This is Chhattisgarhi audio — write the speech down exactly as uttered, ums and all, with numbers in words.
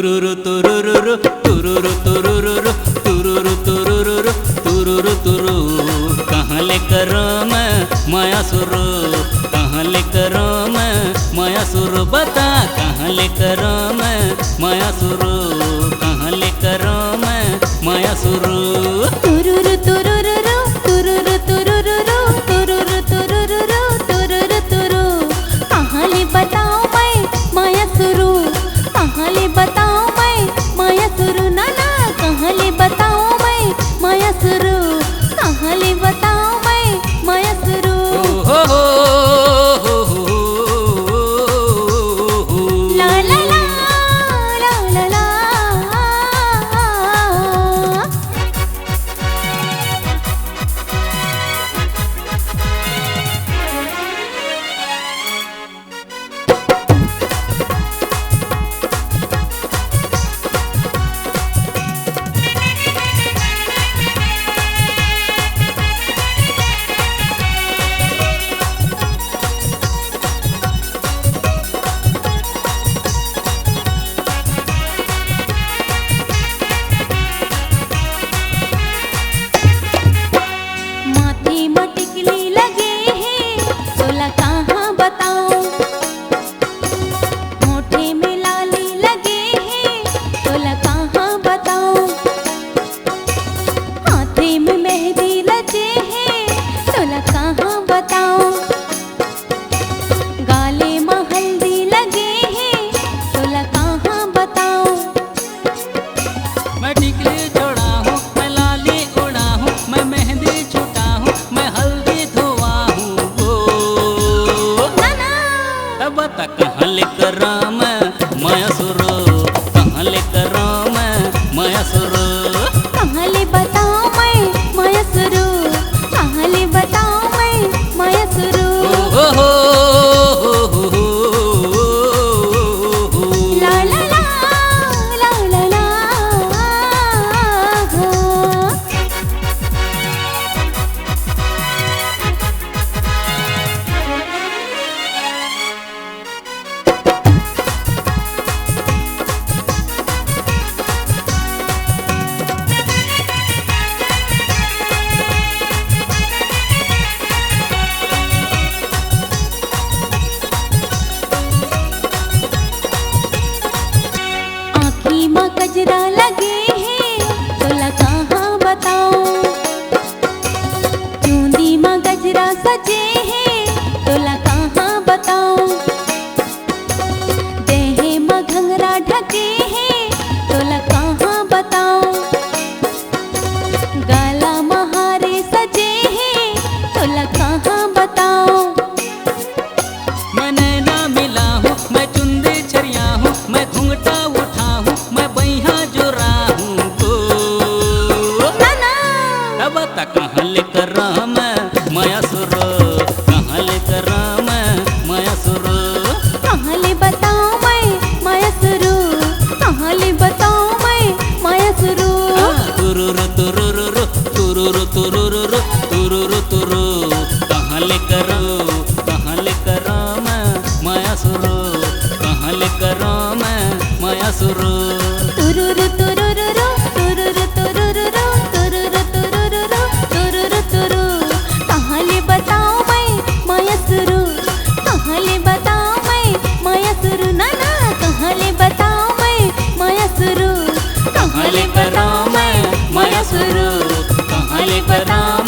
तुरुरु तुरुरुरु, तुरुरु तुरुरुरु, तुरुरु तुरुरुरु, तुरुरु तुरु। कहाँ ले करो मैं माया सुरु, कहाँ ले करो मैं माया सुरु, बता कहाँ ले करो मैं माया सुरु, कहाँ ले करो मैं माया सुरु। तुरुरु तुरुरुरु, तुरुरु तुरुरुरु, तुरुरु तुरुरुरु, तुरुरु तुरु। कहाँ ले बताओ मैं माया सुरु, कहाँ ले बताओ मैं माया सुरु, ना ना, कहाँ ले बताओ मैं माया सुरु, कहाँ ले बताओ मैं माया सुरु। ओ हो हो हो हो हो। ला ला ला, ला ला ला। माथे म टिकली लगे हे, तोला कहाँ बताऊं? होठे में लाली लगे हे, तोला कहाँ बताऊं? हाथे में मेहंदी लगे हे, तोला कहाँ बताऊं? गाले म हल्दी लगे हे, तोला कहाँ बताऊं? मैं टिकली जोड़ा हूँ, मैं लाली उड़ा हूँ, मैं मेहंदी छुटा हूँ, मैं हल्दी धोआ हूँ। ओ, ना, ना। अब बता कहाँ ले करा मैं माया सुरु, कहाँ ले करा मैं माया सुरु। कहाँ ले बताओ मैं माया सुरु, कहाँ ले बताओ मैं माया सुरु। ओ हो हो हो हो हो। ला ला ला, ला ला ला, हो। आँखी म गजरा लगे हे, तोला कहाँ बताऊं? चूंदी म गजरा सजे हे, तोला कहाँ बताऊं? देहे म घंघरा ढके हे, तोला कहाँ बताऊं? गला म हारे सजे हे, तोला कहाँ बताऊं? मैं नैना मिला हूँ, मैं चुंदी छरिया हूँ, मैं घुंघटा उठा हूँ, मैं बइहा जुरा हूँ। ओ, ना, ना। अब तक कहाँ ले करा मैं माया सुरु, कहाँ ले करा मैं माया सुरु। कहाँ ले बताओ मैं माया सुरु, कहाँ ले बताओ मैं माया सुरु। हाँ, तुरुरु तुरुरुरु, तुरुरु तुरुरुरु, तुरुरु तुरु। कहाँ ले करो, कहाँ ले करो मैं माया सुरु, कहाँ ले करो मैं माया सुरु। तुरुरु तुरुरुरु, तुरुरु तुरुरुरु, तुरुरु तुरुरुरु, तुरुरु तुरु। कहाँ ले बताओ मैं माया सुरु, कहाँ ले बताओ मैं माया सुरु, ना ना, कहाँ ले बताओ मैं माया सुरु, कहाँ ले बताओ मैं माया सुरु, कहाँ ले बताओ